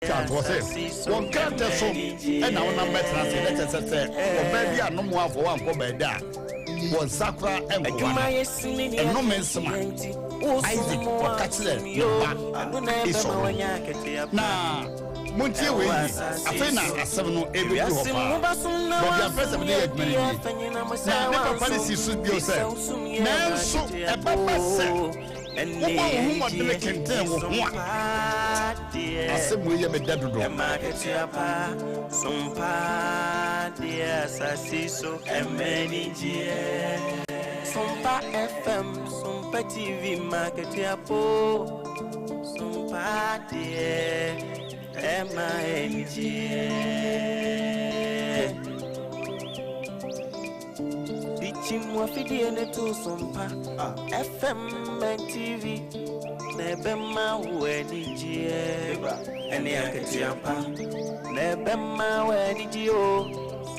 Twa toɔ sɛ, Wɔ nkrantɛ so na wonam bɛtena ase, na kyerɛ sɛ sɛ ɔbaa bi anom wo afɔ woankɔ baabi a, wɔn nsa koraa nkowa no. Nnome nsɛm a Isak ɔka kyerɛɛ ne ba Esau no. Na montie wei yie, afei na asɛm no ɛrebɛduru hɔ paa. Baabi a mpɛ sɛ mede yɛ adwuma no nie. Na ne papa no sii so bio sɛ, Nanso ɛbɛba sɛ Wobɔ wo ho mmɔdene kɛntɛn wo ho a, asɛm wei yɛ me dɛ dodo. Sompa FM, Sompa TV, Makatiapo, Sompa deɛ, ɛma anigyeɛ. Bikyim wafidie ne to Sompa FM and TV na ɛbɛma wo anigyeɛ ɛne akatua pa na ɛbɛma wo anigyeɛ o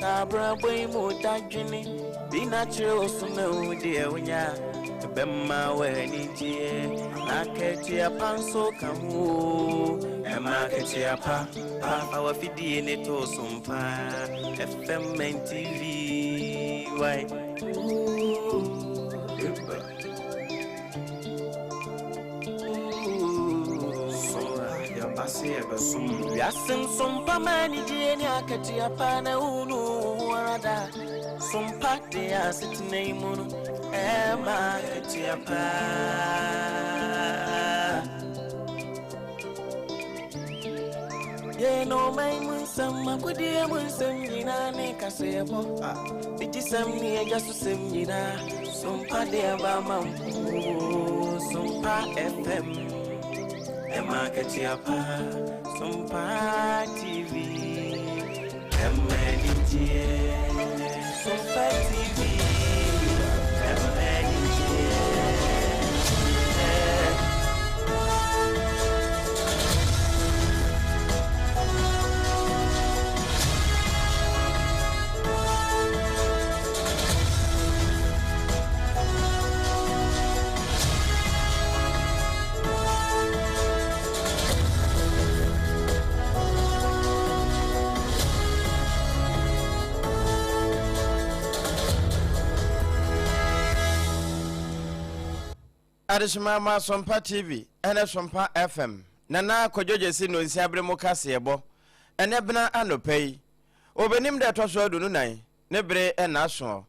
saa abrabɔ yi mu dadwene bi na kyerɛ wo so na wo deɛ wonya ɛbɛma wo anigyeɛ na akatua pa nso ka ho o ɛma akatua pa pa fa wafidie ne to Sompa FM and TV why Wiase nsompa ma anigyeɛ ne akatua pa na wonu wo ho ara da. Sompa de asetena yi mu no ɛma akatua pa. Yɛn ɔman mu nsɛm, akodie mu nsɛm nyinaa ne kaseɛbɔ. Bigyesɛm ne agya so sɛm nyinaa. Sompa de aba ma mpo. Sompa FM. Ɛma akatua pa. Sompa TV. Ɛma anigyeɛ. Sompa TV. Ɛma anigyeɛ. Adehyema ma Sompa TV ne Sompa FM Nana Kwadwo Gyasi Nnonsia bere mu kaseɛbɔ ɛnɛ bena anɔpa yi. Obenim da ɛtɔ so aduonu nan ne bere nna asoɔ.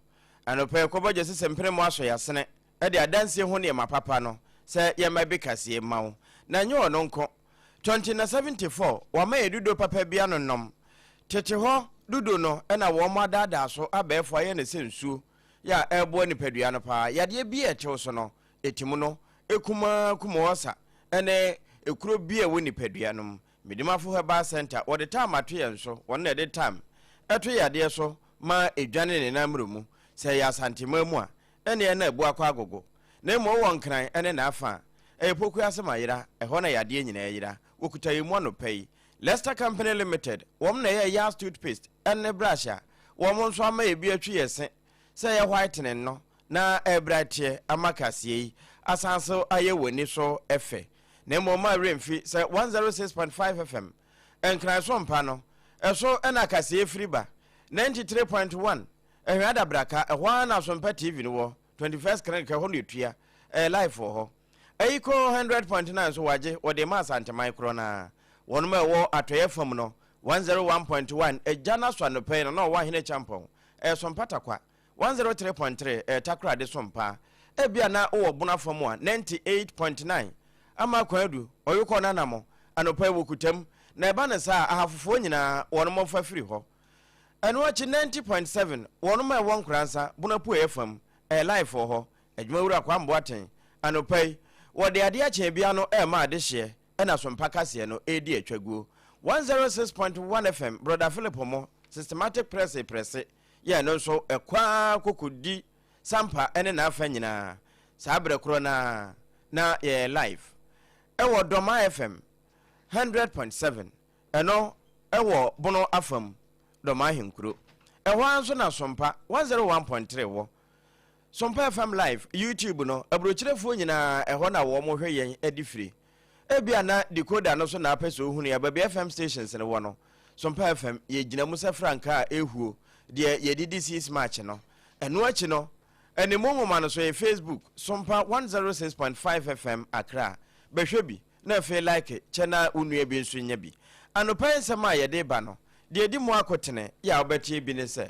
Anɔpa yi kɔbɔ Gyasi sɛ mpene mu asɔ yasene de adansie ho nneɛma papa no sɛ yɛmma bi kaseɛ mma wo. Na nyɛ ɔno nko. 20 na 74 wama yɛ dudo papa bi anonom. Tete hɔ dudo no na wɔn adaadaa so abɛɛfo ayɛ no sɛ nsuo yɛ a ɛreboa nipadua no paa. Yadeɛ bi a ɛtew so no, ɛtim no, ɛkum ara kum ɔɔsa ne ekuro bi a ɛwɔ nipadua no mu. Medimafo Herbal Centre, wɔde tam ato yɛn so, wɔn na ɛde tam to yadeɛ so ma ɛdwane ne nan mmerɛ mu. Sɛ ɛyɛ Asanteman mu a, ɛnneɛ na abu akɔ agogo. Na mmom wɔ Nkran ne n'afa a, ɛyɛ Pokuase ma yera, ɛhɔ na yadeɛ nyinaa yera. Wɔkuta yɛn mu anɔpa yi. Lester Company Limited, wɔn na ɛyɛ Yas Toothpaste ne brush a wɔn nso ama yɛ bi atwi yɛ se sɛ ɛyɛ whitening no na ɛrebrighteɛ ama kaseɛ yi asan so ayɛ w'ani so fɛ. Na mmom mma werɛ mfi sɛ 106.5 FM, Nkran so mpa no, ɛso na kaseɛ firi ba. 93.1, Ɛhwɛ Adabraka, ɛhɔ ara na Asompa TV no wɔ, 21st Clinic, ɛhɔ na ɛtua, ɛyɛ live wɔ hɔ. Ayiko 100.9 nso wɔagye, wɔde ma Asanteman korɔ no ara. Wɔnom a ɛwɔ atɔeɛ fam no, 101.1, Agya no aso anɔpa yi na na ɔwɔ Ahene Kyampɔn, ɛyɛ Sompa Takwa, 103.3, ɛyɛ Takoradi Sompa. Ebia na wowɔ Bono afa mu a, 98.9, Ama Kwadu, Ɔyokɔ Nanamo, anɔpa yi wɔ Kutam, na ɛba no saa a, Ahafofoɔ nyinaa, wɔnom fa firi hɔ. Ɛno akyi 90.7, wɔnom a ɛwɔ Nkoransa, Bono apueɛ fam, ɛyɛ live wɔ hɔ. Adwumawura Kwame Boateng, anɔpa yi, wɔde adeɛ akyɛn bi ano rema adehyeɛ ɛna Sompa kaseɛ no redi atwaguo. 106.1 FM, Brɔda Philip Omo, Systematic Press reprɛse, yɛ ɛno nso ɛkɔ ara kɔkɔdi Sampa ne n'afa nyinaa. Saa berɛ korɔ no ara na yɛyɛ live ɛwɔ Dɔma FM 100.7, ɛno ɛwɔ Bono afa mu, Dɔma ahenkuro. Ɛhɔ ara nso na Sompa 101.3 wɔ. Sompa FM Live, YouTube no, aburokyirefoɔ nyinaa ɛhɔ na wɔn hwɛ yɛn de firi. Ebia na decoder no so na apɛ sɛ ohunu yɛ baabi FM stations no wɔ no. Sompa FM, yɛgyina mu sɛ frankaa a ɛrehuo, deɛ yɛde di 6 March no. Ɛno akyi no, Animu nwoma no so yɛ Facebook, Sompa 106.5 FM Accra. Bɛhwɛ bi, na afei like, kyɛ na wo nua bi nso nya bi. Anɔpa yi nsɛm a yɛde reba no, deɛ ɛdi mu akotene yɛ a wobɛteɛ bi ne sɛ.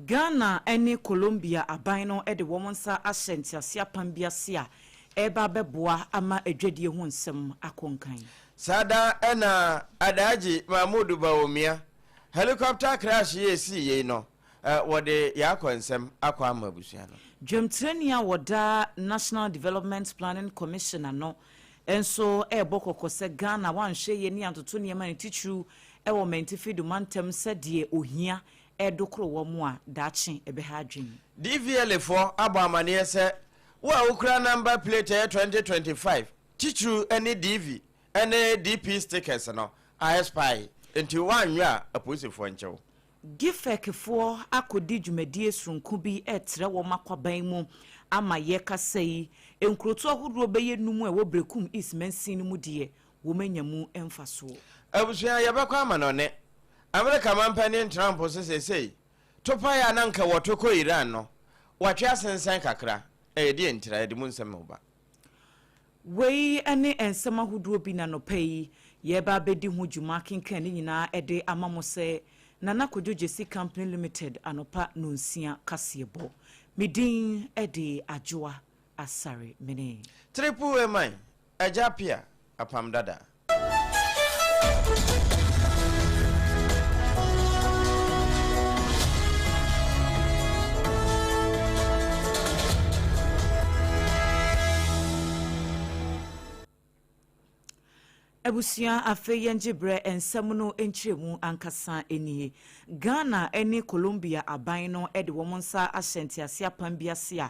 Ghana ne Colombia aban no de wɔn nsa ahyɛ ntease apam bi ase a ɛreba abɛboa ama adwadie ho nsɛm akɔ nkan. Saa da na Alhaji Mahmood Bawumia helicopter crash yi a esii yei no, wɔde yɛn akɔ nsɛm akɔ ama abusua no. Dwamtirani a wɔda National Development Planning Commission ano nso rebɔ kɔkɔ sɛ Ghana wanhwɛ yie ne antoto nneɛma ne titiriw wɔ Mantifi do mantam sɛdeɛ ohia redokoro wɔn a, daakye ɛbɛha adwene. DVLA foɔ abɔ amaneɛ sɛ wo a wokura number plate a ɛyɛ 2025 titiriw ne DV ne DP stickers no a expire nti woanwɛ a apolisifoɔ nkyɛ wo. GIFEC foɔ akɔdi dwumadie soronko bi retrɛ wɔn akwaban mu ama yɛrekasa yi, nkurotoɔ ahodoɔ bɛyɛ num a ɛwɔ Berekum East mansin no mu deɛ, wɔanya mu mfasoɔ. Abusua, yɛbɛkɔ amanɔne. Amerika manpanin Trump se seesei topae a na anka wɔto kɔ Iran no, wɔatwe asensɛn kakra. Ɛyɛ deɛn ntira? Yɛde mu nsɛm reba. Wei ne nsɛm ahodoɔ bi na anɔpa yi yɛreba abɛdi ho dwuma akenkan ne nyinaa de ama mo sɛ Nana Kojo Gyesi Company Limited anɔpa nonsia kaseɛbɔ. Me din de Adwoa Asare Mene. Triple A man, Agya Appiah, Apam Dada. Abusua afei yɛngye berɛ nsɛm no nkyerɛmu ankasa nie. Ghana ne Colombia aban no de wɔn nsa ahyɛ ntease apam bi ase a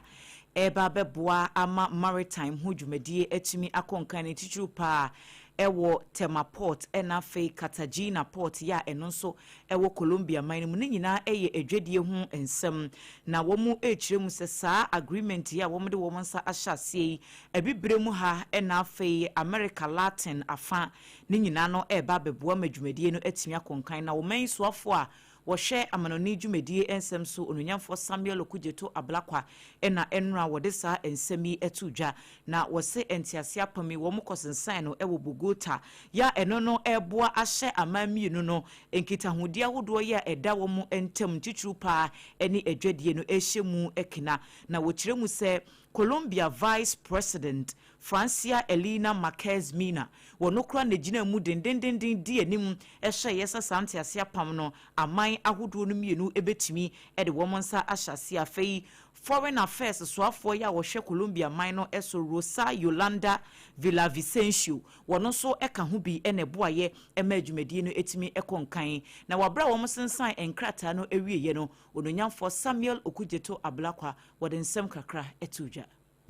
ɛreba abɛboa ama maritime ho dwumadie atumi akɔ nkan ne titiriw paa ɛwɔ Tema Port ɛna afei Cartagena Port yɛ a ɛno nso ɛwɔ Colombia man no mu. Ne nyinaa ɛyɛ adwadie ho nsɛm na wɔn rekyerɛ mu sɛ saa agreement yi a wɔn de wɔn nsa ahyɛ aseɛ yi Abibire mu ha ɛna afei America Latin afa ne nyinaa no ɛreba abɛboa ma dwumadie no atumi akɔ nkan na ɔman yi soafoɔ a wɔhwɛ amanɔne dwumadie nsɛm so Onuonyamfoɔ Samuel Okudzeto Ablakwa na ɛnora wɔde saa nsɛm yi too dwa na wɔse nteaseɛ apam yi wɔn kɔsensan no wɔ Bogota yɛ a ɛno no ɛreboa ahyɛ aman mmienu no nkitahodie ahodoɔ yi a ɛda wɔn ntam titiriw paa ne adwadie no ɛrehyɛ mu kena na wɔkyerɛ mu sɛ Colombia Vice President Francia Elena Marquez Mina, wɔno koraa na ɛgyinaa mu dendendenden dii anim hyɛeɛ sɛ saa nteaseɛ apam no aman ahodoɔ no mmienu bɛtumi de wɔn nsa ahyɛ aseɛ. Afei Foreign Affairs soafoɔ yi a ɔhwɛ Colombia man no so Rosa Yolanda Villavicencio, wɔno nso ka ho bi na ɛboaeɛ maa dwumadie no tumi kɔ nkan. Na wɔ berɛ a wɔsensan nkrataa no wieeɛ no, Onuonyamfoɔ Samuel Okudzeto Ablakwa wɔde nsɛm kakra too dwa.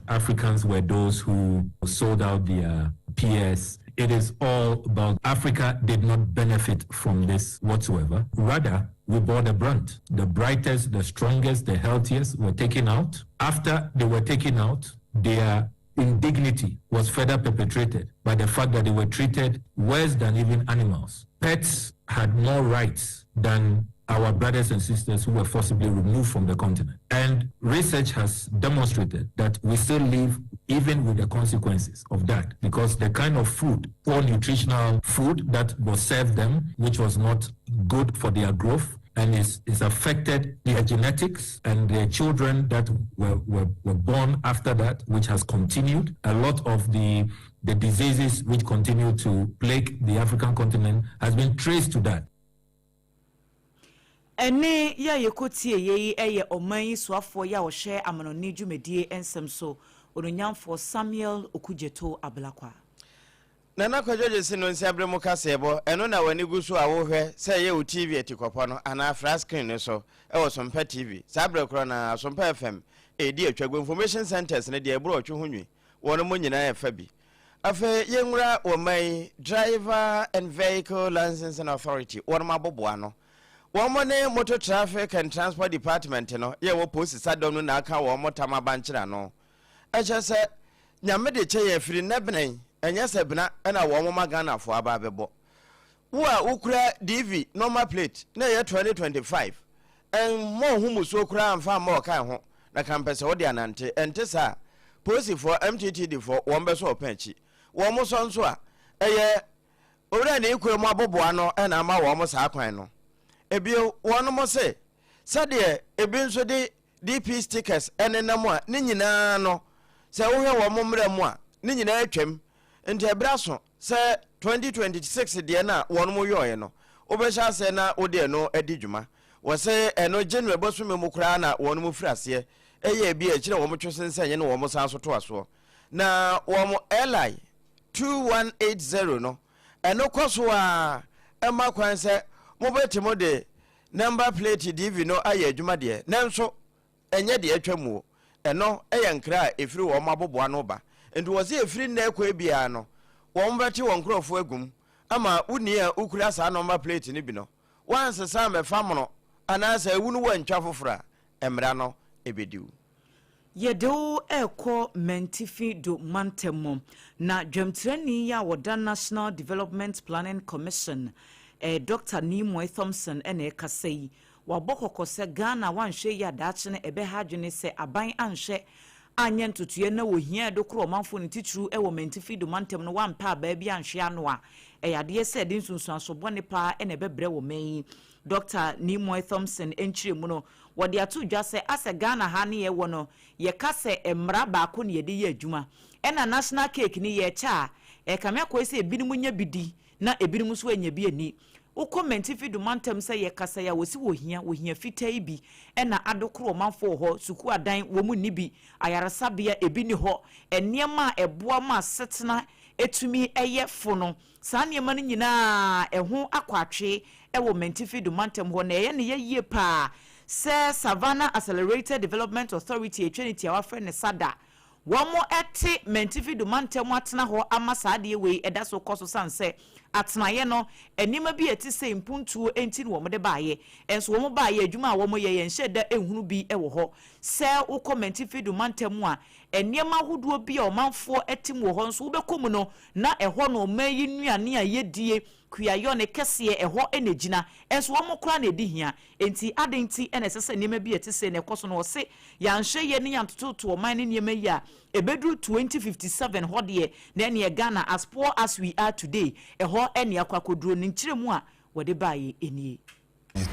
Africans were those who sold out their peers. It is all about Africa did not benefit from this whatsoever. Rather, we bore the brunt. The brightest, the strongest, the healthiest were taken out. After they were taken out, their indignity was further perpetrated by the fact that they were treated worse than even animals. Pets had more rights than our brothers and sisters who were forcibly removed from the continent. And research has demonstrated that we still live even with the consequences of that, because the kind of food, poor nutritional food that was served them, which was not good for their growth, and it's, it's affected their genetics and their children that were, were, were born after that, which has continued. A lot of the, the diseases which continue to plague the African continent has been traced to that. Ɛnne yi a yɛkɔtieeɛ yi yɛ ɔman yi soafoɔ yi a ɔhwɛ amanɔne dwumadie nsɛm so, Onuonyamfoɔ Samuel Okudzeto Ablakwa. Nana Kwadwo Gyesi no nsiabere mu kaseɛbɔ, ɛno na w'ani gu so a wohwɛ sɛ ɛyɛ wo TV atikɔpɔ no anaa flat screen no so wɔ Sompa TV. Saa berɛ korɔ no ara, Sompa FM redi atwaguo. Information centres no deɛ ɛboro ɔtwe ho nwi, wɔnom nyinaa ɛfa bi. Afei yɛnwura wɔ man yi Driver and Vehicle Licensing Authority wɔnom aboboa ano. Wɔn ne Motor Traffic and Transport Department no yɛ wɔ polisi sadɔm no na aka wɔn tam abankyere ano. Ɛkyerɛ sɛ Nyame de kyɛ yɛn firi nnɛ bene yi. Ɛnyɛ sɛ bena na wɔn ma Ghanafoɔ aba abɛbɔ. Wo a wokura DV number plate na ɛyɛ 2025, ɛmmɔ wo ho mmusuo koraa mfa mma ɔkae ho na ka mpɛ sɛ wode anante. Ɛnte saa a, polisifoɔ, MTTD foɔ, wɔn bɛsɔ wo pɛn akyi. Wɔn sɔ nso a, ɛyɛ Owura Nii Kwe mo aboboa no na ama wɔn saa kwan no. Ebio, wɔnom se, sɛdeɛ ebi nso de DP stickers nenam a, ne nyinaa no, sɛ wohwɛ wɔn mmara mu a, ne nyinaa atwam. Nti ɛberɛ aso sɛ 2026 deɛ no a wɔnom yɔeɛ no, wobɛhyɛ aseɛ na wode ɛno adi dwuma. Wɔse ɛno January bosome mu koraa na wɔnom firi aseɛ yɛɛ bi a akyire a wɔtwe sensɛn ne wɔn san so toa soɔ. Na wɔn LI 2180 no, ɛno kɔ so ara ma kwan sɛ mobɛtumi de number plate DV no ayɛ adwuma deɛ, nanso ɛnyɛ deɛ atwa muo. Ɛno yɛ nkra a ɛfiri wɔn aboboano ba. Nti wɔse ɛfiri nnɛ rekɔ biara no, wɔbɛte wɔn nkorɔfoɔ agu mu ama wo ni a wokura saa number plate no bi no, woansesa ammɛfa mono anaasɛ awu no woantwa foforɔ a, mmara no bɛdi wo. Yɛde wo rekɔ Mantifi do mantam mu, na dwamtirani yi a ɔda National Development Planning Commission, Dɔkta Nimoy Thompson na ɛrekasa yi. Wabɔ kɔkɔ sɛ Ghana wanhwɛ yie a daakye no ɛbɛha adwene sɛ aban anhwɛ anyɛ ntotoeɛ na ohia a ɛdo korɔ ɔmanfoɔ no titiriw wɔ Mantifi do mantam no wampɛ abaa bi anhwe ano a, ɛyɛ adeɛ sɛ ɛde nsunsuanso bɔne paa na ɛbɛbrɛ wɔ man yi. Dɔkta Nimoy Thompson nkyerɛmu no, Wɔde ato dwa sɛ asɛ Ghana ha ne yɛwɔ no yɛka sɛ mmara baako na yɛde yɛ adwuma ɛna national cake no yɛkyɛ a ɛkame akɔyɛ sɛ ebinom nya bi di na ebinom nso annya bi anni. Wokɔ Mantifi do mantam sɛ yɛkasa yi a wɔsi wɔhia wɔhia fitaa yi bi ɛna adokoro ɔmanfoɔ wɔ hɔ, sukuu adan wɔn nni bi, ayaresabea ebi nni hɔ, nneɛma a ɛboa ma asetena tumi yɛ fo no Saa nneɛma no nyinaa ɛho akɔ atwee wɔ Mantifi do mantam hɔ na ɛyɛ ne ya yie paa sɛ Savannah Accelerated Development Authority a ɛtwa ne tiawa frɛ no SADA wɔn te Mantifi do mantam atena hɔ ama saa adeɛ wei ɛda so kɔ so sane sɛ atenaeɛ no nneɛma bi a ɛte sɛ mpuntuo nti na wɔn de baeɛ nso wɔn baeɛ adwuma a wɔn yɛ yɛnhyɛ da nhunu bi wɔ hɔ sɛ wokɔ Mantifi do mantam a nneɛma ahodoɔ bi a ɔmanfoɔ te mu wɔ hɔ nso wobɛkɔ mu no Na ɛhɔ no ɔman yi nnuane a yɛdie, kuayɔ ne kɛseɛ, ɛhɔ na ɛgyina. Nso wɔn koraa na ɛdi hia. Enti adɛn nti na ɛsɛ sɛ nneɛma bi a ɛte sei na ɛkɔ so? Na ɔse, yɛanhwɛ yie na yɛantototo ɔman no nneɛma yie a, ɛbɛduru 2057 hɔ deɛ, na ɛneɛ Ghana as poor as we are today, ɛhɔ na yɛakɔ akɔduro. Ne nkyerɛmu a wɔde baeɛ nie.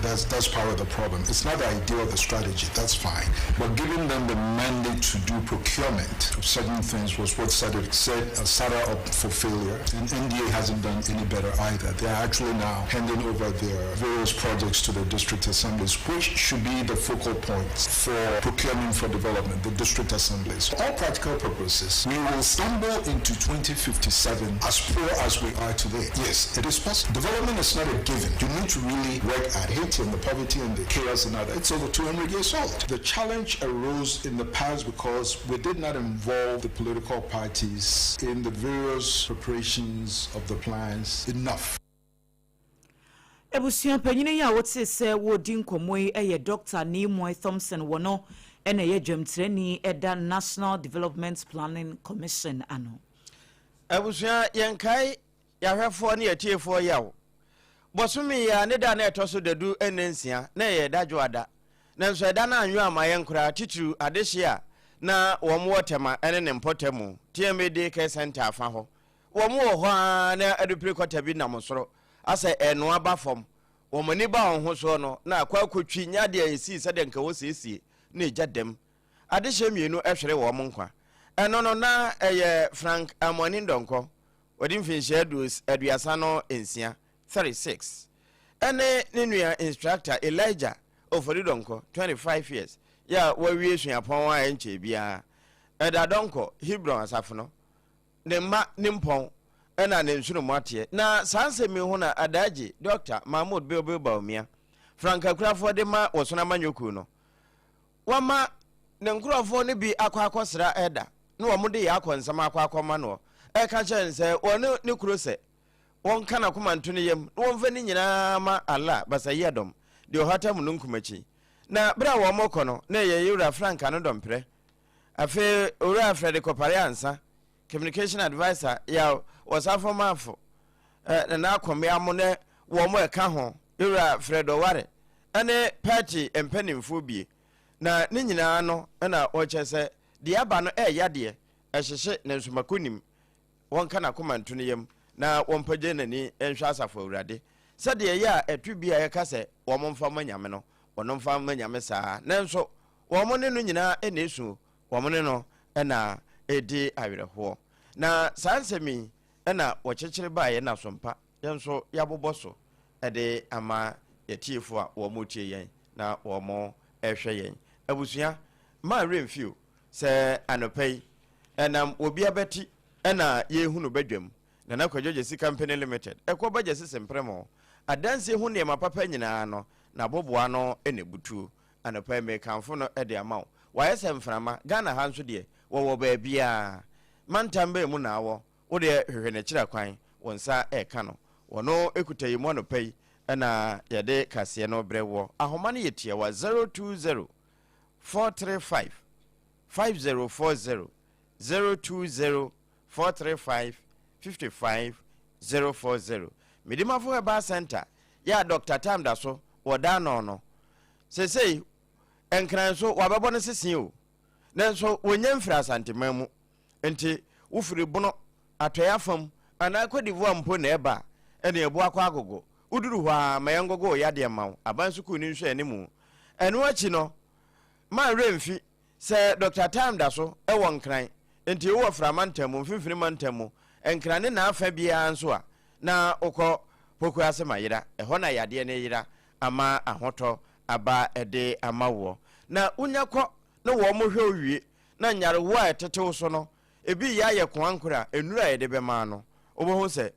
That's, that's part of the problem. It's not the idea of the strategy, that's fine. But giving them the mandate to do procurement of certain things was what set, it, set uh, SADA up for failure. And NDA hasn't done any better either. They are actually now handing over their various projects to the district assemblies, which should be the focal points for procurement for development, the district assemblies. For all practical purposes, we will stumble into 2057 as poor as we are today. Yes, it is possible. Development is not a given. You need to really work at Haiti and the poverty and the chaos and other. It's over 200 years old. The challenge arose in the past because we did not involve the political parties in the various preparations of the plans enough. Abusua panyin yi a wotee sɛ wɔredi nkɔmmɔ yi yɛ Dɔkta Nimoy Thompson, wɔno na ɛyɛ dwamtirani da National Development Planning Commission ano. Abusua, yɛnkae yɛahwɛfoɔ ne yɛatiefoɔ yaw. Bosome yi ara ne da a na ɛtɔ so dadu nna nsia, na ɛyɛ da Dwoada. Nanso ɛda no annwo amma yɛn koraa, titiriw adehye a na wɔn wɔ Tema ne ne mpɔtamu, TMA Day Care Centre afa hɔ. Wɔn wɔ hɔ ara na adupire kɔta bi nam soro asɛ ɛrenoa ba fam. Wɔn ani ba wɔn ho soɔ no, na akɔ akɔtwi nyɛ adeɛ a ɛsii sɛdeɛ nka wɔsiesie na egya dam. Adehyeɛ mmienu hwere wɔn nkwa. Ɛno no, na ɛyɛ Frank Amoani Ndɔnkɔ, wadi mfinhyia 36, 36, ɛne ne nua instructor Elijah Ofori Donkor, 25 years, yɛ a wawie suapɔn a ɛnkyɛe biara. Ɛda Donkor, Hebron asafo no, ne mma ne mpɔn na ne nsono mu ateɛ. Na saa nsɛm yi ho na Adaagye Dɔkta Mahmood Bilbil Bawumia, frankakurafoɔ de ma Wɔsono Amanyɔkuo no, wama ne nkurɔfoɔ no bi akɔ akɔsra Ɛda na wɔn de yɛ akɔ nsɛm akɔ akɔma noɔ, ɛka kyerɛ no sɛ wɔne ne kuro sɛ wɔnka n'akoma nto ne yam na wɔmfa ne nyinaa ma Allah Basayiadɔm, deɛ ɔhata mununkum akyi. Na berɛ a wɔrekɔ no, na ɛyɛ Yewura Frank Anodɔmprɛ, afei Owura Fred Kɔpare Ansah. Communication Adviser Yaw Osafo Maafo, Nana Akomea mo ne wɔn a ɛka ho, Yewura Fred Oware ne party mpanimfoɔ bie. Na ne nyinaa no na wɔkyerɛ sɛ deɛ aba no ɛyɛ yadeɛ, ɛhyehye nanso mako nim. Wɔnka n'akoma nto ne yam na wɔmpagya n'ani nhwɛ asafo Awurade. Sɛdeɛ ɛyɛ a ɛto bi a yɛka sɛ wɔn mfa mma Nyame no, wɔn mfa mma Nyame saa. Nanso wɔn ne no nyinaa na ɛsu, wɔn ne no na ɛredi awerɛhoɔ. Na saa nsɛm yi na wɔkyekyere baeɛ na sompa yɛn nso yɛabobɔ so de ama yɛtiefoɔ a wɔretie yɛn na wɔrehwɛ yɛn. Abusua, mma werɛ mfi o sɛ anɔpa yi ɛnam obi abati na yɛrehunu badwam Nana Kwadwo Gyasi Company Limited ɛkɔ ba Gyasi Sempremo adansie ho nneɛma papa nyinaa no n'aboboa ano na ɛbutuo. Anɔpa yi merekamfo no de ama wo. Wayɛ sɛ mframa. Ghana ha nso deɛ, wɔwɔ baabiara. Mantam bɛn mu na awɔ? Wo deɛ hwehwɛ n'akyira kwan, wo nsa reka no. Wɔno kuta yi mu anɔpa yi na yɛde kaseɛ no brɛ woɔ. Ahoma no yɛ tiawa, 020 435 5040, 020 435 55 040. Medimafo Herbal Centre yɛ a Dɔkta Tam da so wɔ Daanɔɔ no. Seesei, Nkran nso wɔabɛbɔ no sese o, nanso wɔnnya mfiri Asanteman mu. Enti wofiri Bono, Atɔeɛ afam anaa Cote d'Ivoire mpo na ɛba a, ɛnneɛ ɛbo akɔ agogo. Woduru hɔ ara, ma yɛngogo wo yadeɛ mma wo, aban sukuu no nhwɛanimu. Ɛno akyi no, ma werɛ mfi sɛ Dɔkta Time da so wɔ Nkran, enti wowɔ Fra mantam mu, Mfimfini mantam mu, Nkran ne n'afa biara nso a, na wokɔ Pokuase ma yera, ɛhɔ na yadeɛ no yera ama ahotɔ aba de ama woɔ. Na wonya kɔ na wɔn hwɛ wo wie, na nyarewa a ɛtete wo so no, ebi reyɛ ayɛ koankore a, nnuru a yɛde bɛma no, wobɛhu sɛ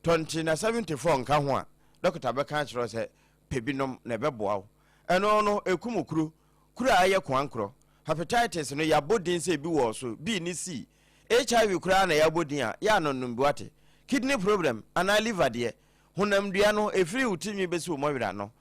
tɔnte na 74 nka ho a, dɔkota bɛka akyerɛ wo sɛ pɛ bi nom na ɛbɛboa wo. Ɛno no, ɛkum kuro, kuro a ayɛ koankorɔ. Hepatitis no, yɛabɔ din sɛ ebi wɔ so, B ne C. HIV koraa na yɛabɔ din a, yɛ a no nom bi wate. Kidney problem anaa liver deɛ, Honamdua no, ɛfiri wo tirinwi bɛsi wo mmɔwerɛ ano,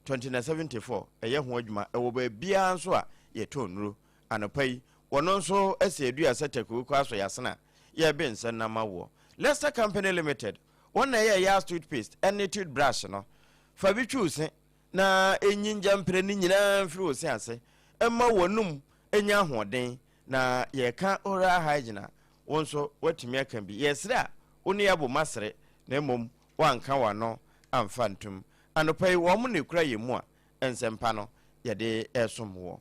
20 na 74, ɛyɛ ho adwuma. Ɛwɔ baabiara nso a yɛtɔn nnuro. Anɔpa yi, wɔno nso asi adua sɛ Takuo kɔ asɔ yɛasene a yɛrebe nsɛ nam awoɔ. Lester Company Limited, wɔn na ɛyɛ Yas toothpaste ne toothbrush no. Fa bi twi wo se na ɛnyi ngyampire no nyinaa mfiri wo se ase mma w'anum nya ahoɔden. Na yɛreka oral hygiene a, wo nso woatumi aka bi. Yɛresere a, wo ne yɛabom asere, na mmom woanka w'ano amfa ntom. Anɔpa yi, wɔn na ɛkura yɛn mu a nsɛmpa no yɛde resom woɔ.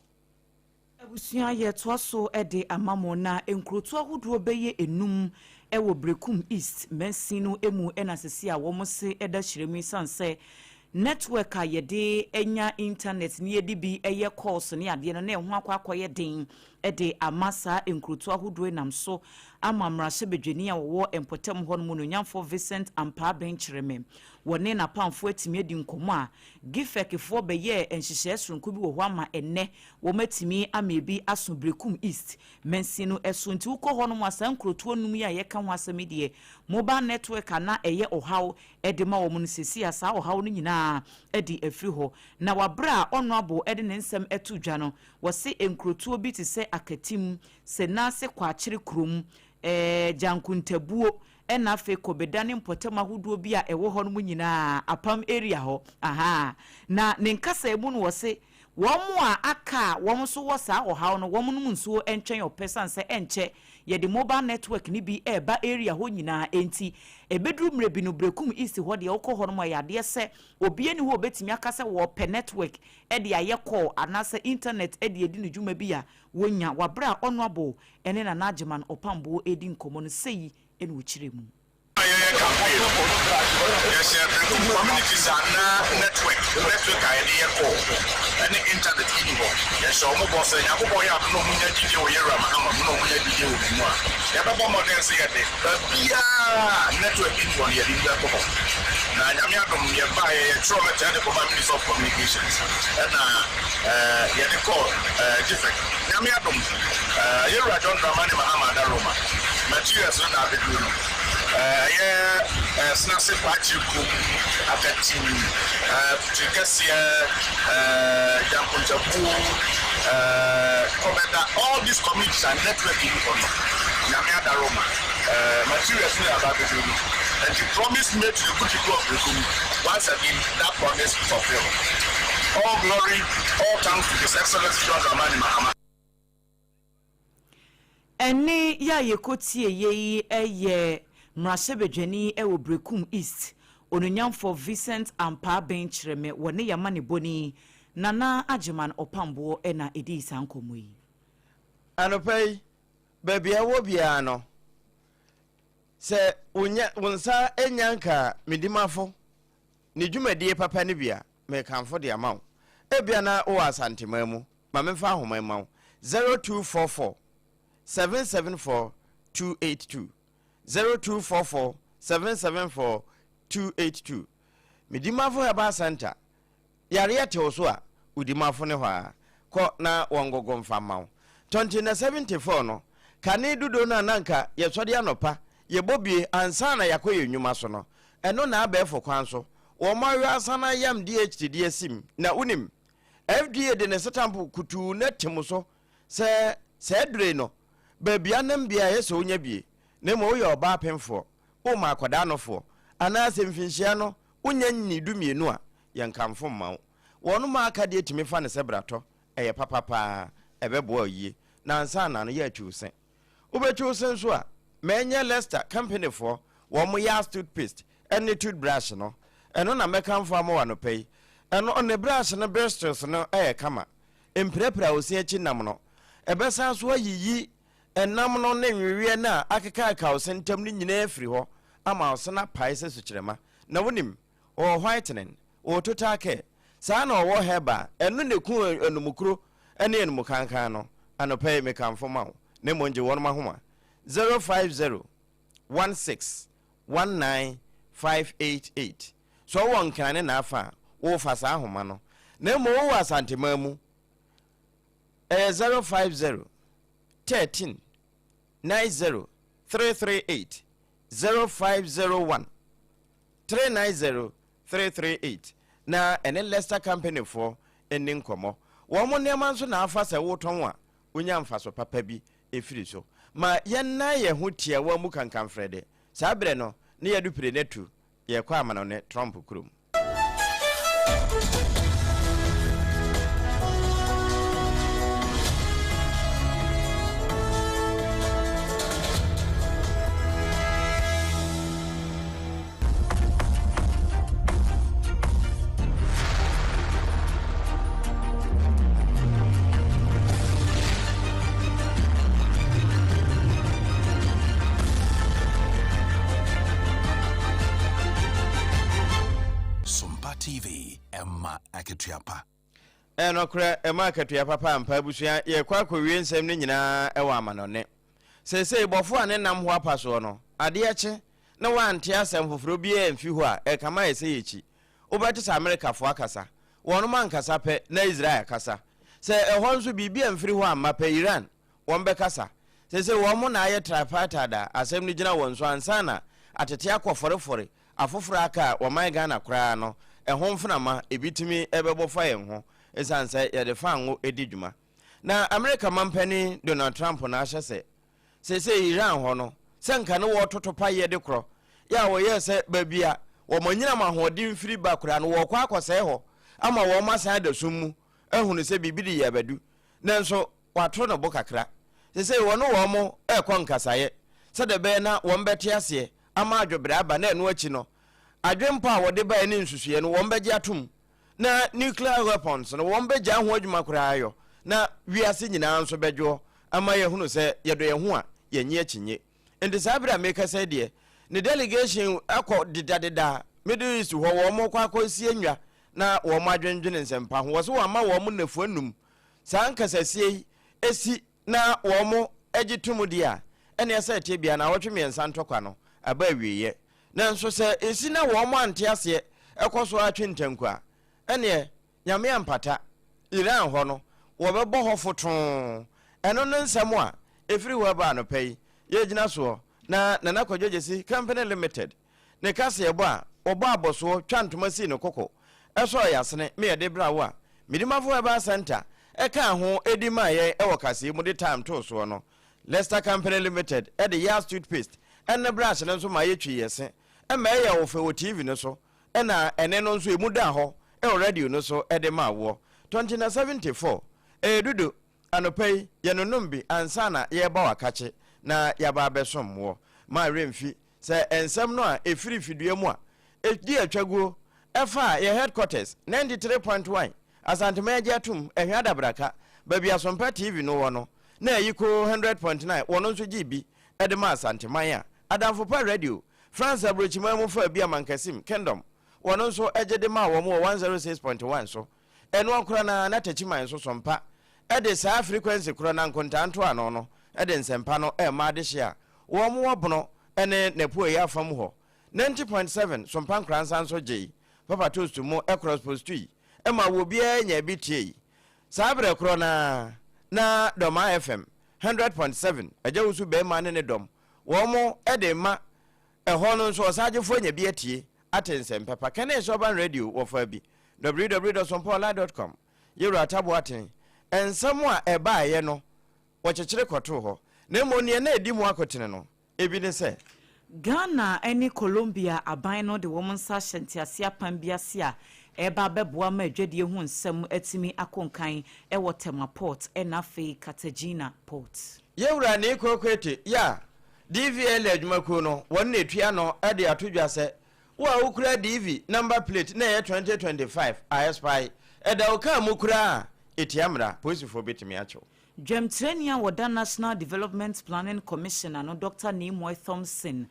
Abusua yɛtoa so de ama mo na nkurotoɔ ahodoɔ bɛyɛ enum wɔ Berekum East mansin no mu na sisi a wɔn se da hyerɛ mu esiane sɛ network a yɛde nya internet ne yɛde bi yɛ calls ne adeɛ no na ɛho akɔ akɔyɛ den de ama saa nkurotoɔ ahodoɔ nam so ama mmarahyɛbadwani a wɔwɔ mpɔtam hɔ no mu no nyamfoɔ Vincent Ampaa Benkyerɛmɛ wɔne n'apamfoɔ atumi adi nkɔmmɔ a GIFEC foɔ bɛyɛɛ nhyehyɛeɛ soronko bi wɔ hɔ ama ɛnnɛ wɔn atumi ama ebi aso Berekum East mansin no so. Nti wokɔ hɔ nom a, saa nkurotoɔ num yi a yɛka ho asɛm yi deɛ, mobile network a na ɛyɛ ɔhaw de ma wɔn no, seesei a saa ɔhaw no nyinaa de afiri hɔ. Na wabrɛ a Honourable de ne nsɛm to dwa no, wɔse nkurotoɔ bi te sɛ Akatim, Senase Kwakyere kurom, ɛɛ Gyankontabuo, ɛna afei Kɔbeda ne mpɔtam ahodoɔ bi a ɛwɔ hɔ nom nyinaa, Apam area hɔ, ahaa. Na ne nkasamu no wɔse wɔn a aka a wɔn nso wɔ saa ɔhaw no, wɔn nom nsuo ntwɛn ɔpɛ sane sɛ ɛnkyɛ yɛde mobile network no bi ɛreba area hɔ nyinaa. Enti ɛbɛduru mmerɛ bi no, Berekum East hɔ deɛ, wokɔ hɔ nom a, ɛyɛ adeɛ sɛ obi ani hɔ a obɛtumi aka sɛ wɔpɛ network de ayɛ call anaasɛ internet de adi ne dwuma bi a wɔnya. Waberɛ a Honourable ne Nana Agyeman Ɔpamboɔ redi nkɔmmɔ no, sɛyi na ɔkyerɛ mu. Yɛyɛ campaign no, yɛhyɛ Berekum communities a na network a yɛde yɛ call ne internet nni hɔ. Yɛhyɛ wɔn bɔ sɛ Nyankopɔn yɛ adom na wɔnya gyidie wɔ Yɛwura Mahama mu na wɔnya gyidie wɔ me mu a, yɛbɛbɔ mmɔden sɛ yɛde baabiara a network nni hɔ no yɛde bi bɛkɔ hɔ. Na Nyame adom yɛbaeɛ yɛtwerɛ lɛtɛ de kɔmaa Minister of Communications ɛna yɛde kɔɔ GIFEC. Nyame adom Yɛwura John Dramani Mahama Adaroma materials no na abɛduru no. Ɛyɛ Senase Kwakye kurom, Akatim, Kutiri Kɛseɛ, Gyankontabuo, Kɔbɛda, all these communities a network nni hɔ no, Nyame adaroma. Eh, materials no yɛ aba abɛduru no. Nti promise made to the good people of Berekum, once again that promise fulfilled. All glory, all thanks to His Excellency John Dramani Mahama. Ɛnne yi a yɛkɔtieeɛ yi yɛ mmarahyɛbadwani wɔ Berekum East, Onuonyamfoɔ Vincent Ampaa Ben Kyeremeh wɔ ne Yamanebɔni Nana Agyeman Ɔpamboɔ na ɛdii saa nkɔmmɔ yi. Anɔpa yi, baabi a wowɔ biara no, sɛ wonya wo nsa nya nka me dimafo ne dwumadie papa no bi a, merekamfo de ama wo. Ebia na wowɔ Asanteman mu, ma memfa ahoma mma wo, 0244 774 282, 0244 774 282. Me dimafo Herbal Center, Yareɛ te wo so a, wo dimafo ne hɔ ara. Kɔ na wɔngogo mfa mma wo. Tɔnte na 74 no, kane dodow no a na anka yɛsɔre anɔpa, yɛbɔ bue ansa na yɛakɔ yɛn nnwuma so no, ɛno na abɛɛfo kwan so wɔawe asan ayam DHT de asim. Na wunim, FDA de ne setampo kutuu no atim so sɛ saa aduro yi no, baabi anam biara ɛyɛ sɛ wonya bie, na mmom woyɛ ɔbaa pemfoɔ, woma akwadaa nofoɔ, anaasɛ mfinhyia no Wonnya nnii dumienu a, yɛnkamfo mma wo. Wɔnom a aka deɛ tumi fa no sɛ bratɔ, ɛyɛ papa paa, ɛbɛboa wo yie. Na ansa na no, yɛ atwi wo se. Wobɛtwi wo se nso a, ma ɛnyɛ Lester company foɔ, wɔn Yas toothpaste ne toothbrush no. Ɛno na mɛkamfo ama wo anɔpa yi. Ɛno ne brush no bristles no yɛ kama. Ɛmpirapira wo se akyi nam no. Ɛbɛsan nso ayiyi ɛnam no ne nweweɛ no a akekaaka wo se ntam no nyinaa afiri hɔ ama wo se no apae sɛ sukyerɛma. Na wonim, ɔwɔ whitening, ɔwɔ total care, saa na ɔwɔ herbal, ɛno na ɛku anumukuro ne anumukankan no. Anɔpa yi mekamfo ma wo, na mmom gye wɔnom ahoma, 050 16 19 588. Sɛ wowɔ Nkran ne n'afa a, wofa saa ahoma no. Na mmom wowɔ Asanteman mu, ɛyɛ 050 13 90 338. 0501 390 338 na ɛne Lester Company foɔ nni nkɔmmɔ. Wɔn nneɛma nso na afa sɛ wotɔn a wonya mfaso papa bi firi so. Ma yɛnnan yɛn ho tiawa mu kankanfrɛde. Saa berɛ no na yɛadu pire no atu, yɛrekɔ amanɔne Trump kurom. Sompa TV, ɛma akatua pa. Ɛyɛ nokorɛ, ɛma akatua papa ampa. Abusua, yɛrekɔ akɔwie nsɛm no nyinaa wɔ amanɔne. Seesei bɔfoɔ a ne nam hɔ apa soɔ no, adeɛ kye na wante asɛm foforɔ biara amfi hɔ a, ɛrekame ayɛ sɛ yɛkyi. Wobɛte sɛ Amerikafoɔ akasa. Wɔnom ankasa pɛ, na Israel akasa. Sɛ ɛhɔ nso biribi amfiri hɔ amma pɛ, Iran, wɔbɛkasa. Seesei wɔn na ayɛ tripartite a asɛm no gyina wɔn so ansa na atete akɔ fɔrefɔre afoforo aka a wɔman Ghana koraa no ɛho mfenama ebi tumi bɛbɔ fa yɛn ho esiane sɛ yɛde fango di dwuma. Na Amerika manpanin Donald Trump na ahyɛ sɛ seesei Iran hɔ no sɛ nka ne wɔretoto payɛ de korɔ yɛ a wɔyɛɛ sɛ baabi a wɔn anyinam ahoɔden firi ba koraa no wɔrekɔ akɔsɛe hɔ ama wɔn asan ada sum mu ahunu sɛ biribi de yɛ abadu nanso wɔatoro ne bo kakra. Seesei wɔne wɔn rekɔ nkasaeɛ sɛdeɛ ɛbɛyɛ na wɔbɛte aseɛ ama adwobrɛ aba na ɛno akyi no, adwempɔ a wɔde baeɛ ne nsusuiɛ no wɔbɛgye atom na nuclear weapons no wɔbɛgyaa ho adwuma koraa yɔ na wiase nyinaa nso bɛdwoɔ ama yɛahunu sɛ yɛdɔ yɛn ho a yɛnnye akyinnye. Enti saa berɛ a merekasa yi deɛ, ne delegation kɔ dedadeda Middle East hɔ, wɔrekɔ akɔsie nnwa na wɔadwendwene nsɛmpa ho. Wɔse wɔama wɔn nnafua nnum saa nkasasie yi si na wɔgye tom deɛ a, ɛnneɛ sɛ ɛteɛ biara naawɔtwe mmiɛnsa ntɔkwa no aba awieeɛ. Nanso sɛ ɛsi na wɔn ante aseɛ kɔ so ara twe ntanku a, ɛnneɛ Nyame ampata, Iran hɔ no, wɔbɛbɔ hɔ fotoo. Ɛno ne nsɛm a ɛfiri hɔ reba anɔpa yi. Yɛgyina soɔ na Nana Kwadwo Gyasi Company Limited Ne kaseɛbɔ a wɔbɔ abɔsoɔ twa ntoma sii ne koko sɔɔ yasene me yɛde bra wo a Medimafo Herbal Centre kaa ho di maa yɛn wɔ kaseɛ mu de time too soɔ no. Lester Company Limited de Yas Toothpaste Ɛne brush no nso ma yɛtwi yɛ se ma ɛyɛ wo fɛ wɔ TV no so ɛna ɛne no nso ɛmu da hɔ wɔ radio no so de ma woɔ. Tɔntina 74, Ɛyɛ dudu, anɔpa yi yɛnonom bi ansa na yɛreba w'akakye na yɛaba abɛsom woɔ. Ma werɛ mfi sɛ nsɛm no a ɛfiri fidua mu a ɛdi atwaguo ɛfa yɛ headquarters 93.1 Asanteman agye atom, Ɛhwɛ Adabraka, baabi Asompa TV no wɔ no, na Ayikoo 100.9 wɔn nso gyee bi de maa Asanteman a Adamfo Pa Radio, France aburokyiman mu faa bi a Mankasim, Kingdom, wɔn nso gye de maa wɔn wɔ 106.1 so. Ɛnoɔ korɔ no ara na Takyiman nso Sompa de saa frequency korɔ no ara nkontaa ntoano no de nsɛmpa no rema adehye a wɔn wɔ Bono ne n'apueeɛ afa mu hɔ. 90.7 Sompa Nkoransa nso gyei Papa Toast mu cross postui ma obiara nyaa bi tiei. Saa berɛ korɔ no ara na Dɔmaa FM 100.7 Agya Wusu Barima ne ne dɔm wɔn de rema ɛhɔ no nso ɔsaagyefoɔ anya bi atie ate nsɛm papa. Kɛnɛs Urban Radio wɔfaa bi www.sompaonline.com Yɛwura Atta Boateng nsɛm a ɛbaeɛ no wɔkyekyere kɔtoo hɔ na mmom deɛ na ɛdi mu akotene no Ebi ne sɛ. Ghana ne Colombia aban no de wɔn nsa ahyɛ ntease apam bi ase a ɛreba abɛboa ma adwadie ho nsɛm atumi akɔ nkan wɔ Tema Port na afei Cartagena Port. Yɛwura Nii Kokoete yɛ a DVLA adwumakuo no wɔn na ɛtua ano de ato dwa sɛ wo a wokura DV number plate na ɛyɛ 2025 a ɛspae ɛda wo kaa mu koraa a ɛtia mmara, polisifoɔ bɛtumi akye wo. Dwamtirani a ɔda National Development Planning Commission ano Dɔkta Nimoy Thompson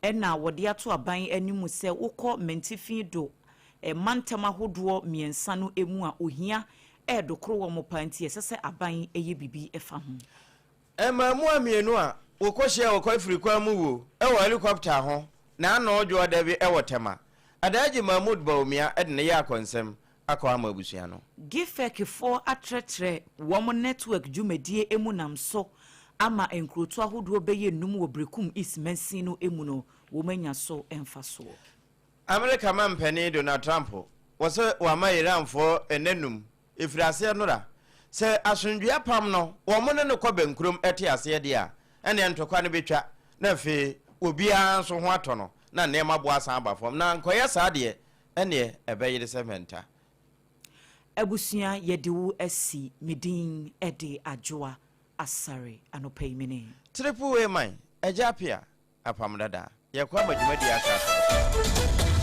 na wɔde ato aban anim sɛ wokɔ Mantifi do mantam ahodoɔ mmiɛnsa no mu a ohia redokoro wɔn paa nti ɛsɛ sɛ aban yɛ biribi fa ho. Mmaamua mmienu a wɔkɔhyiaa wɔ kwafiri kwan mu wuo wɔ helicopter ho na ano dwoɔ bi wɔ Tema. Alhaji Mahmood Bawumia de ne yɛ akɔnsɛm akɔ ama abusua no. GIFEC foɔ atrɛtrɛ wɔn network dwumadie mu nam so ama nkurotoɔ ahodoɔ bɛyɛ nnum wɔ Berekum East mansin no mu no wɔn anya so mfasoɔ. Amerika manpanin Donald Trump wɔ sɛ wama Iranfoɔ nna num ɛfiri aseɛ nnora sɛ asomdwoeɛ apam no wɔn ne no kɔ bɛnkurom te aseɛ deɛ a ɛneɛ ntɔkwa no bɛtwa na afei obiara nso ho atɔ no na nneɛma boɔ asan aba fam na ankɔyɛ saa deɛ ɛneɛ ɛbɛyere sɛ mɛnta. Abusua yɛde wo asi me din de Adwoa Asare anɔpa yi me ne. Triple A man, Agya Appiah, Apam Dada. Yɛkɔ ama dwumadie aka atoa so.